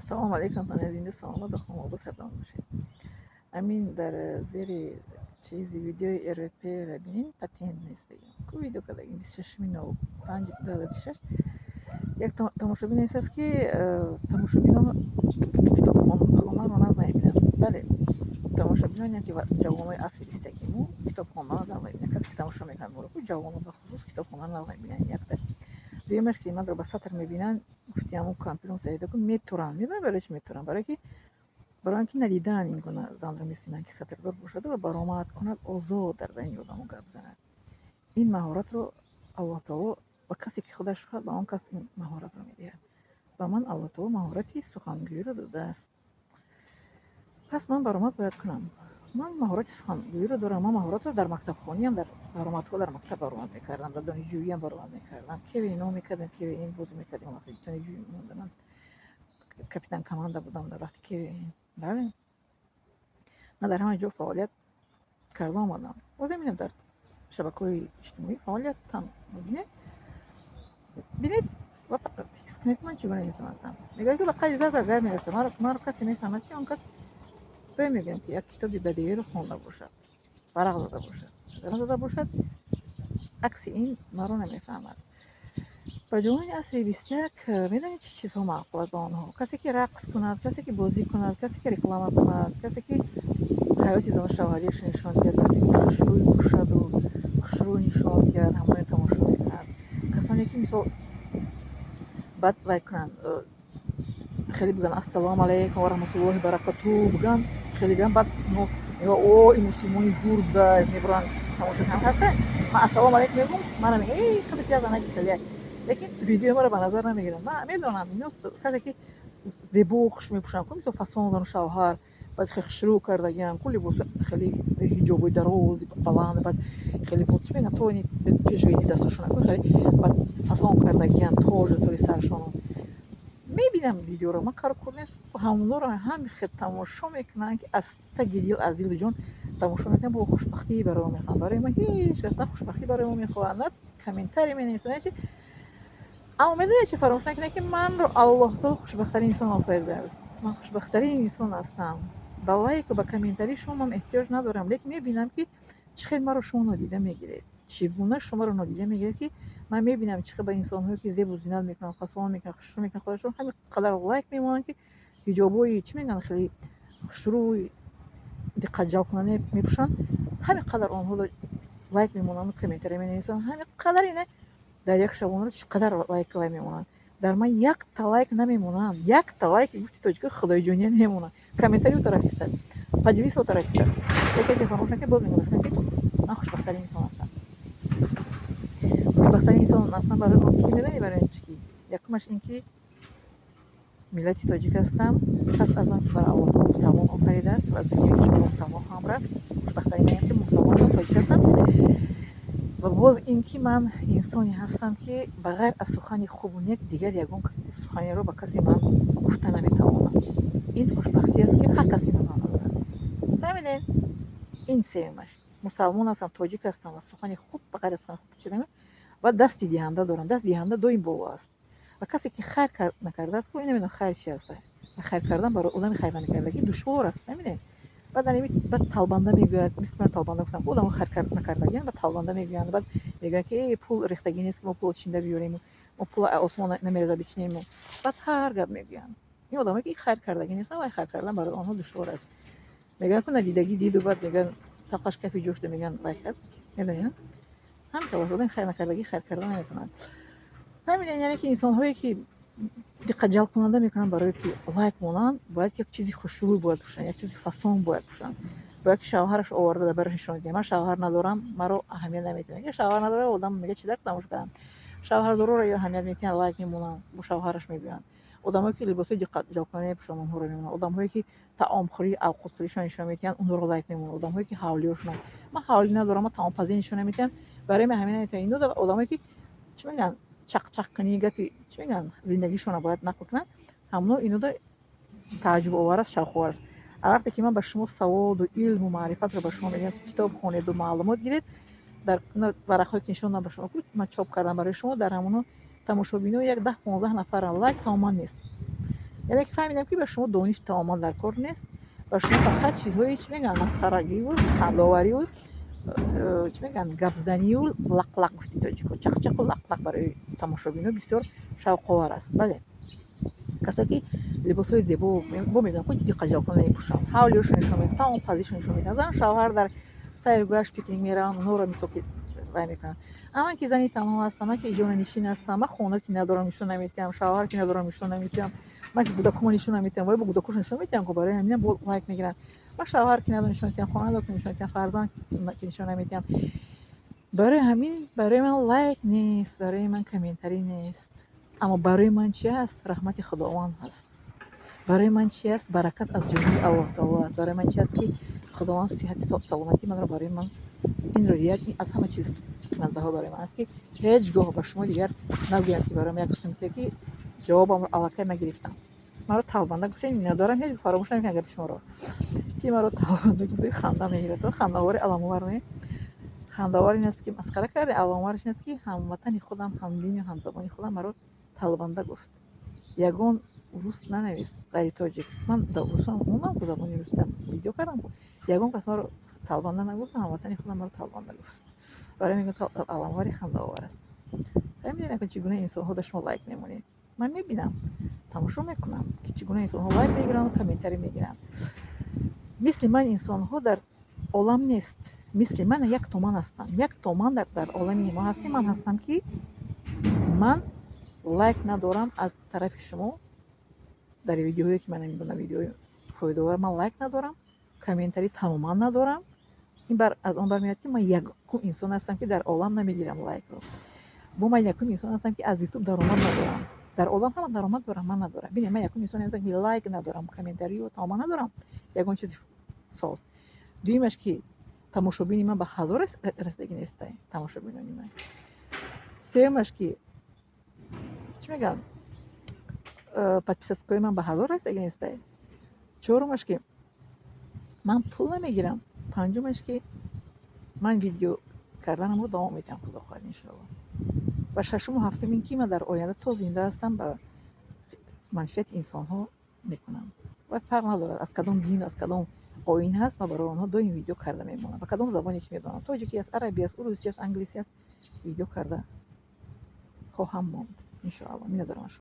Ассалому алайкум, зинда, саломату хонавода сардон бошед. Амин дар зери чизи видеои РВП-ра бинед, патент нест. Ку видео кардагим 26-05-2026. Як тамошобин аст, ки тамошобинон китобхонаро нағз намебинанд. Бале, тамошобиноне ки ҷавонои асри 21-и мо китобхонаро нағз намебинанд. Касе ки тамошо мекунад моро, ку ҷавонон бахусус китобхонаро нағз намебинанд. Якта дуюмаш, ки манро ба сатр мебинанд, гуфти ҳамун кампирон саида ку метуранд. Медонед, барои чӣ метуранд? Барои он ки надидаанд ин гуна занро мисли ман, ки сатрдор бошаду ва баромад кунад, озод дар байни одамо гап занад. Ин маҳоратро Аллоҳ таоло ба касе ки худаш хоҳад, ба он кас ин маҳоратро медиҳад. Ба ман Аллоҳ таоло маҳорати сухангӯиро додааст, пас ман баромад бояд кунам. Ман маҳорати сухангӯиро дорам. Ман маҳоратро дар мактабхониам, дар баромадҳо дар мактаб баромад мекардам, дар донишҷӯиам баромад мекардам, КВН мекардем, КВН бозӣ мекардем. Вақти донишҷӯӣ ман капитан команда будам дар вақти КВН. Бале, ман дар ҳама ҷо фаъолият карда омадам. Боз мебинед, дар шабакаҳои иҷтимоӣ фаъолиятам мебинед. Бинед ва ҳис кунед, ки ман чӣ гуна инсон ҳастам. Мегӯяд, ки ба қадри зарра гар мерасад. Маро касе мефаҳмад, ки он кас доим мегӯям, ки як китоби бадеиро хонда бошад, варақ зада бошад. Агар назада бошад, акси ин маро намефаҳмад. Ба ҷавонони асри 21 медонед, чӣ чизҳо маъқул аст ба онҳо? Касе ки рақс кунад, касе ки бозӣ кунад, касе ки реклама кунад, касе ки ҳаёти зану шавҳариашро нишон диҳад, касе ки хушрӯй пӯшаду хушрӯй нишон диҳад, ҳамаро тамошо мекунад. Касоне ки, мисол, баъд вай кунанд, хеле бигӯянд «Ассалому алайкум ва раҳматуллоҳи баракату» бигӯянд, хеле гӯянд, баъд мегӯянд: «О, ин мусулмони зур буда», мебуранд, тамошо кунанд. Ҳаста, ман «Ассалому алайкум» мегӯм, мана мегӯям: «Эй, худаш як занаки хеле», лекин видеои маро ба назар намегиранд. Ман медонам, ино касе ки зебо, хуш мепӯшанд ку, мисол, фасон зану шавҳар, баъд хеле хушрӯ кардагиам ку, либоси хеле ҳиҷобҳои дарози баланд, баъд хеле, чӣ мегӯянд, то пешоини дастошона ку, хеле баъд фасон кардагиам, тоҷу тори саршону. Мебинам видеоро, ман кару кур нест, ҳамонҳоро ҳам хел тамошо мекунанд, ки аз таги дил, аз дилу ҷон тамошо мекунанд, бо хушбахтӣ барои мо мехоҳанд. Барои мо ҳеҷ кас на хушбахтӣ барои мо мехоҳад, на комментарий менависад, на чи. Аммо медонед, чи фаромӯш накунед, ки манро Аллоҳ таоло хушбахттарин инсон офаридааст. Ман хушбахттарин инсон ҳастам. Ба лайку ба комментарии шумо ман эҳтиёҷ надорам, лекин мебинам, ки чӣ хел маро шумо нодида мегиред, чӣ гуна шуморо нодида мегиред, ки ман мебинам, чӣ хел ба инсонҳое ки зебу зинат мекунанд, фасон мекунанд, хушрӯ мекунанд худашон, ҳамин қадар лайк мемонанд, ки ҳиҷобҳои, чӣ мегӯянд, хеле хушрӯй, диққатҷалбкунанда мепӯшанд, ҳамин қадар онҳо лайк мемонанду комментария менависанд. Ҳамин қадар ина дар як шабонарӯз чӣ қадар лайк вай мемонанд. Дар ман якта лайк намемонанд, якта лайк, гуфти тоҷико, худоиҷония намемонанд. Комментарий тараф истад, поделиться тараф истад. Якеше фаромӯш накунед, боз мегӯям, ки ман хушбахттарин инсон ҳастам. Хушбахттарин инсон ҳастам барои он ки, медонед, барои чӣ? Ки якумаш ин ки миллати тоҷик ҳастам. Пас аз он ки маро Аллоҳ таоло мусалмон офаридааст ва аз дунёи шумо мусалмон хоҳам рафт. Хушбахттарин ман аст, ки мусалмонам, тоҷик ҳастам. Ва боз ин ки ман инсоне ҳастам, ки ба ғайр аз сухани хубу нек дигар ягон суханеро ба касе ман гуфта наметавонам. Ин хушбахтӣ аст, ки ҳар кас инро надорад. Фаҳмидед? Ин сеюмаш: мусалмон ҳастам, тоҷик ҳастам ва сухани хуб, ба ғайр аз сухани хуб чиз ва дасти диҳанда дорам. Даст диҳанда доим боло аст. Ва касе ки хайр накардааст, ку намедонам хайр чи аст. Хайр кардан барои одами хайр намекардагӣ душвор аст. Фаҳмидед? Баъд баъд талбанда мегӯяд, мисли ман талбанда гуфтам, одамо хайр накардагиан, баъд талбанда мегӯянд. Баъд мегӯянд, ки э, пул рехтагӣ нест, ки мо пул чинда биёрему, мо пул осмон намереза бичинему. Баъд ҳар гап мегӯянд. Ин одамое ки хайр кардагӣ нестанд, вай хайр кардан барои онҳо душвор аст. Мегӯянд ку, надидагӣ диду, баъд мегӯянд, талқаш кафи ҷӯшду, мегӯянд, вай кард. Медонед, ҳамин хел аст. Одами хайр накардагӣ хайр карда наметавонад. Фаҳмидед? Яъне ки инсонҳое ки диққатҷалбкунанда мекунанд, барое ки лайк монанд, бояд як чизи хушрӯй бояд пӯшанд, як чизи фасон бояд пӯшанд, бояд ки шавҳараш оварда дар бараш нишон диҳад. Ман шавҳар надорам, маро аҳамият наметиҳад. Мега, шавҳар надорад одам, мега, чӣ дар тамошо кардам. Шавҳардороро ё аҳамият метиҳанд, лайк мемонанд, бо шавҳараш мебиёянд. Одамое ки либосҳои диққатҷалбкунанда мепӯшанд, онҳоро мемонанд. Одамҳое ки таомхӯрӣ, авқотхӯришон нишон медиҳанд, онҳоро лайк мемонанд. Одамҳое ки ҳавлиёшонанд, ман ҳавлӣ надорам, ман таомпазӣ нишон намедиҳам, барои ман аҳамият наметиҳанд. Ино одамое ки, чӣ мегӯянд, чақчақ кунӣ, гапи, чӣ мегӯянд, зиндагишонро бояд нақл кунанд, ҳамоно инода тааҷҷубовар аст, шавқовар аст. А вақте ки ман ба шумо саводу илму маърифатро ба шумо мегӯям, ки китоб хонеду маълумот гиред, дар варақҳое ки нишон додам ба шумо, ман чоп кардам барои шумо, дар ҳамоно тамошобинои як 10-15 нафарам, лайк тамоман нест. Яъне ки фаҳмидам, ки ба шумо дониш тамоман дар кор нест, ба шумо фақат чизҳои, чӣ мегӯянд, масхарагиву хандаовариву, чӣ мегӯянд, гапзанию лақлақ, гуфти тоҷико, чақчақу лақлақ барои тамошобино бисёр шавқовар аст. Бале, касое ки либосҳои зебо, бо мегӯям, ку диққатҷалбкунанда мепӯшанд, ҳавлиёшо нишон медиҳанд, тамом пазишо нишон медиҳанд, зан шавҳар дар сайргӯяш, пикник мераванд, онҳоро мисол ки вай мекунанд. А ман ки зани танҳо ҳастам, ман ки иҷоранишин ҳастам, ман хона ки надорам, нишон наметиҳам, шавҳар ки надорам, нишон наметиҳам, ман ки кӯдакума нишон наметиҳам, вай бо кӯдакошо нишон метиҳам ку, барои ҳаминам бо лайк мегиранд. Ман шавҳар ки надорам, нишон метиҳам, хона ки нишон метиҳам, фарзанд ки нишон наметиҳам, барои ҳамин барои ман лайк нест, барои ман комментарий нест. Аммо барои ман чи ҳаст? Раҳмати Худованд ҳаст. Барои ман чи аст? Баракат аз ҷониби Аллоҳ таоло аст. Барои ман чи аст? Ки Худованд сиҳати саломатии манро барои ман инро як аз ҳама чиз қиматбаҳо барои ман аст, ки ҳеҷ гоҳ ба шумо дигар нагӯям, ки барои ман як сумтия, ки ҷавобамро аллакай ман гирифтам. Маро талбанда гуфтем, надорам, ҳеҷ фаромӯш намекунам гапи шуморо, ки маро талбанда гуфтед. Ханда мегирад. Хандаовари аламовар не, хандаовар ин аст, ки масхара карде, аламовараш ин аст, ки ҳамватани худам, ҳамдину ҳамзабони худам маро талбанда гуфт. Ягон рус нанавист, ғайри тоҷик. Ман русам хондам ку, забони русиам видео кардам ку, ягон кас маро талбанда нагуфт, ҳамватани худам маро талбанда гуфт. Барои мегӯям, аламовари хандаовар аст. Фаҳмидед, чӣ гуна инсонҳо дар шумо лайк мемонед? Ман мебинам, тамошо мекунам, ки чӣ гуна инсонҳо лайк мегиранду комментарий мегиранд. Мисли ман инсонҳо дар олам нест. Мисли ман як томан ҳастам, як томан дар олами мо ҳастем. Ман ҳастам, ки ман лайк надорам аз тарафи шумо дар видеоҳое, ки ман намедонам, видеои фоидаовар, ман лайк надорам, комментарий тамоман надорам. Ин аз он бармеояд, ки ман якум инсон ҳастам, ки дар олам намегирам лайкро. Бо ман якум инсон ҳастам, ки аз Ютуб даромад надорам. Дар олам ҳама даромад дорам, ман надорам. Бинед, ман якум инсоне ҳастам, ки лайк надорам, комментарию тамоман надорам, ягон чизи соз. Дуюмаш, ки тамошобини ман ба 1000 расидагӣ нестай, тамошобинони ман. Сеюмаш, ки, чӣ мегӯянд, подписаться кҳои ман ба 1000 расидагӣ нестай. Чорумаш, ки ман пул намегирам. Панҷумаш, ки ман видео карданамро давом медиҳам, Худо хоҳад, иншоалло. Ва шашуму ҳафтум ин ки ман дар оянда то зинда ҳастам, ба манфиати инсонҳо мекунам ва фарқ надорад, аз кадом дину аз кадом оин ҳаст, ман барои онҳо доим видео карда мемонам. Ба кадом забоне ки медонам, тоҷикӣ аст, арабӣ аст, урусӣ аст, англисӣ аст, видео карда хоҳам монд, иншоалло. Миннатдорам аз шумо.